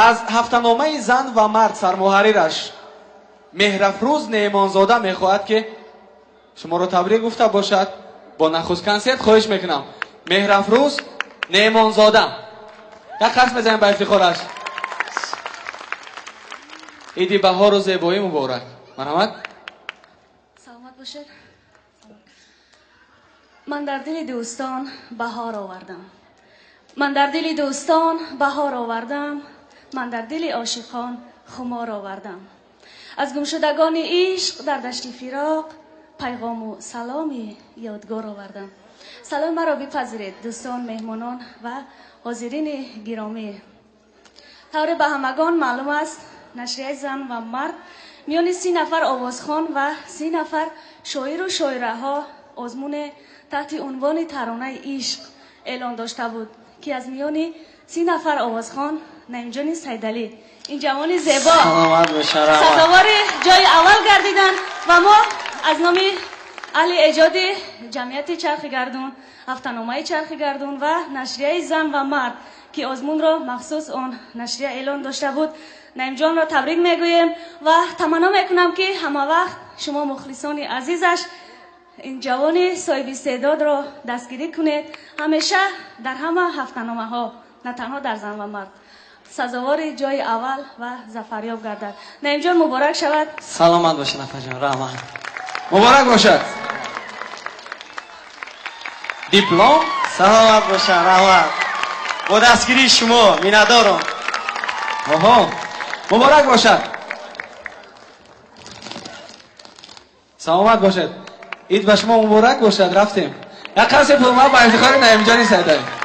Аз ҳафтаномаи зан ва мард сармуҳаррираш Меҳрафрӯз Неъмонзода мехоҳад ки шуморо табрик гуфта бошад бо нахуст консерт. Хоҳиш мекунам, Меҳрафрӯз Неъмонзода, як қарс мезанем ба ифтихораш. Иди баҳору зебоӣ муборак. Марҳамат. Саломат бошед. Ман дар дили дӯстон баҳор овардам, ман дар дили дӯстон баҳор овардам, ман дар дили ошиқон хумор овардам. Аз гумшудагони ишқ дар дашти фироқ пайғому саломи ёдгор овардам. Салом маро бипазиред, дӯстон, меҳмонон ва ҳозирини гиромӣ. Тавре ба ҳамагон маълум аст, нашрияи зан ва мард миёни 30 нафар овозхон ва 30 нафар шоиру шоираҳо озмуне таҳти унвони таронаи ишқ эълон дошта буд, ки аз миёни 30 нафар овозхон Наимҷони Сайдалӣ, ин ҷавони зебо, сазовори ҷои аввал гардиданд ва мо аз номи аҳли эҷоди ҷамъияти Чархи Гардун, ҳафтаномаи Чархи Гардун ва нашрияи зан ва мард, ки озмунро махсус он нашрия эълон дошта буд, Наимҷонро табрик мегӯем ва таманно мекунам, ки ҳама вақт шумо мухлисони азизаш ин ҷавони соҳиби истеъдодро дастгирӣ кунед. Ҳамеша дар ҳама ҳафтаномаҳо, на танҳо дар зан ва мард, сазовори ҷои аввал ва зафарёб гардад. Наимҷон, муборак шавад. Саломат бошед, апаҷон, раҳмат. Муборак бошад. Диплом. Саломат бошад, раҳмат. Бо дастгирии шумо миннатдорам. Оҳо, муборак бошад. Саломат бошед. Ид ба шумо муборак бошад. Рафтем. Як қарси пурмаҳ ба ифтихори Наимҷони Сайдалӣ.